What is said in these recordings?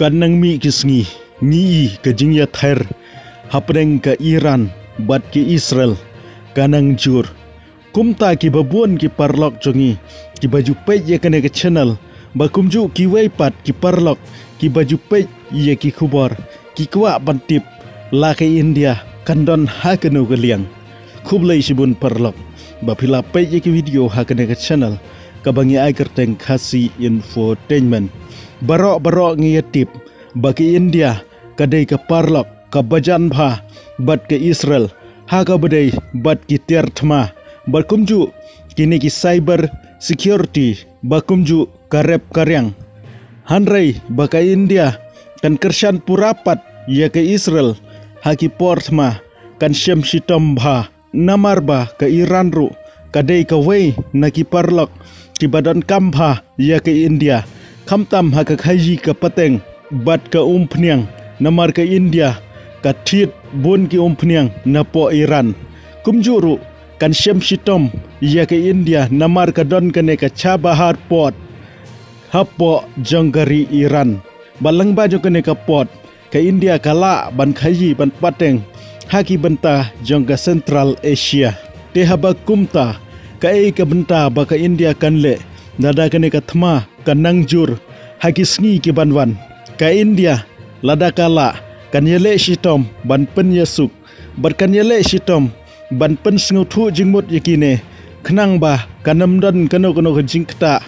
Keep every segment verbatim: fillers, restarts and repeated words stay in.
Kan nang mih ki sngi, ngi i ka jingïather hapdeng ka Iran bad ki Israel ka nang jur. Kumta ki babun ki paralok jong ngi ki ba ju peit ïa kane ka channel, ba kumjuh kiwei pat ki paralok ki ba ju peit ïa ki khubor, ki kwah ban tip la ka India kan don ha kano ka liang. Khublei shibun paralok ba phi la peit ïa ki video ha kane ka channel kaba ngi ai kyrteng Khasi Infotainment. Baroh baroh ngi ïa tip ba ka India ka dei ka paralok ka bajan bha bad ka Israel ha kaba dei bad ki tiar thma, bad kumjuh kine ki cyber security, ba kumjuh ka rep ka riang. Hynrei ba ka India kan kyrshan pura pat ïa ka Israel ha ki por thma, kan shem shitom bha. Namar ba ka Iran ruh ka dei kawei na ki paralok ki ba donkam bha ïa ka India, khamtam ha ka khaïi ka pateng bad ka umphniang, namar ka India ka thied bun ki umphniang na poh Iran. Kumjuh ruh kan shem shitom ïa ka India namar ka don kane ka Chabahar Port hapoh jong ka ri Iran. Bad lyngba jong kane ka port, ka India ka lah ban khaïi ban pateng ha ki bynta jong ka Central Asia. Te haba kumta, kaei ka bynta ba ka India kan leh lada kane ka thma ka nang jur ha ki sngi ki ban wan? Ka India lada ka lah, kan ïaleh shitom ban pynïasuk bad kan ïaleh shitom ban pynsngewthuh jingmut ïa kine, khnang ba kan ym don kano kano ka jingktah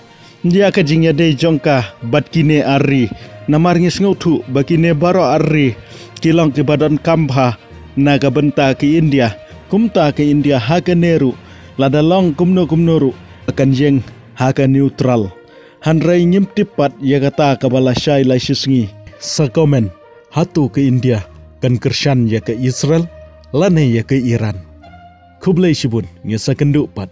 ïa ka jingïadei jong ka bad kine ar ri. Namar ngi sngewthuh ba kine baroh ar ri ki long ki ba donkam bha na ka bynta ka India. Kumta ka India ha kane ruh, lada long kumno kumno ruh, kan ïeng ha ka neutral. Hynrei ngim tip pat ïa kata kaba lashai lashisngi. Sa comment, hato ka India kan kyrshan ïa ka Israel lane ïa ka Iran? Khublei shibun, ngi sa kynduh pat.